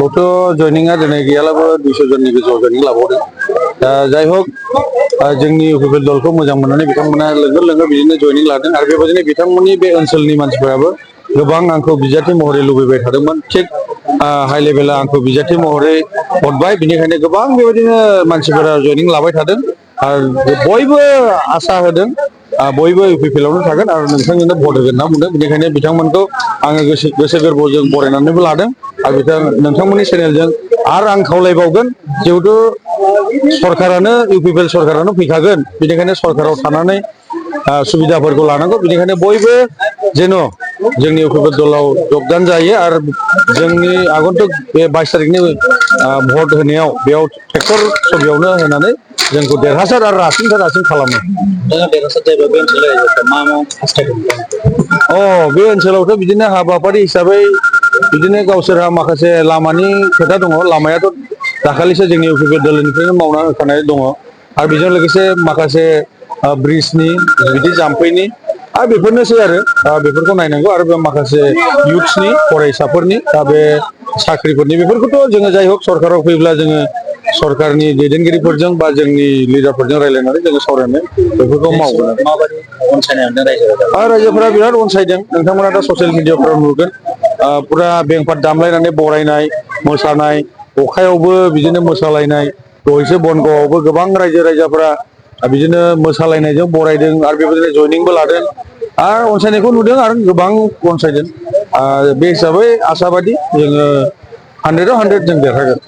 जोंनावथ' जयनिंआ दिनै गैयालाबो 200 जननि गोजौआव जयनिं लाबावदों। दा जाय हक जोंनि इउपिपिएल दलखौ मोजां मोननानै बिथांमोना लोंगोर बिदिनो जयनिं लादों आरो बेबायदिनो बिथांमोननि बे ओनसोलनि मानसिफोराबो गोबां आंखौ बिजाथि महरै लुबैबाय थादोंमोन। थिग हाइ लेभेला आंखौ बिजाथि महरै हरबाय, बिनिखायनो गोबां बेबायदिनो मानसिफोरा जयनिं लाबाय थादों आरो बयबो आसा होदों बयबो इउपिपिएलआवनो थागोन आरो नोंथांजोंनो भट होगोन होनना बुंदों। बेनिखायनो बिथांमोनखौ आङो गोसो गोरबोजों बरायनानैबो लादों आरो नोंथांमोननि चेनेलजों आरो आं खावलायबावगोन, जिहेथु सरकारानो इउपिपिएल सरकारानो फैखागोन, बेनिखायनो सरकाराव थानानै सुबिदाफोरखौ लानांगौ। बेनिखायनो बयबो जेन' जोंनि इउपिपिएल दलाव जगदान जायो आरो जोंनि आगन्तुक बे 22 तारिखनि भट होनायाव बेयाव ट्रेक्टर सबियावनो होनानै जोंखौ देरहासार आरो रासिननिफ्राय रासिन खालामो। देरहासार जायोबा बे ओनसोलाव रायजोफ्रा मा हास्थायदों? बे ओनसोलावथ' बिदिनो हाबाफारि हिसाबै बिदिनो गावसोरहा माखासे लामानि खोथा दङ। लामायाथ' दाखालिसो जोंनि इउपिपिएल दलनिफ्रायनो मावना होखानाय दङ आरो बेजों लोगोसे माखासे ब्रिजनि बिदि जाम्फैनि आरो बेफोरनोसै आरो बेफोरखौ नायनांगौ आरो बे माखासे इयुथ्सनि फरायसाफोरनि बे साख्रिफोरनि बेफोरखौथ' जोङो जाय हक सरकाराव फैब्ला जोङो सरकारनि दैदेनगिरिफोरजों बा जोंनि लिडारफोरजों रायज्लायनानै जोङो सावरायनानै बेफोरखौ मावगोन आरो। माबायदि अनसायनाय मोनदों रायजोफोरा बिराद अनसायदों। नोंथांमोना दा ससियेल मिडियाफ्राव नुगोन फुरा बेंपार दामलायनानै बरायनाय मोसानाय, अखायावबो बिदिनो मोसालायनाय, दहायसो बनगावआवबो गोबां रायजो राजाफोरा बिदिनो मोसालायनायजों बरायदों आरो बेबायदिनो जयनिंबो लादों आरो अनसायनायखौ नुदों आरो गोबां अनसायदों। बे हिसाबै आसाबादि जोङो 100आव 100 जों देरहागोन।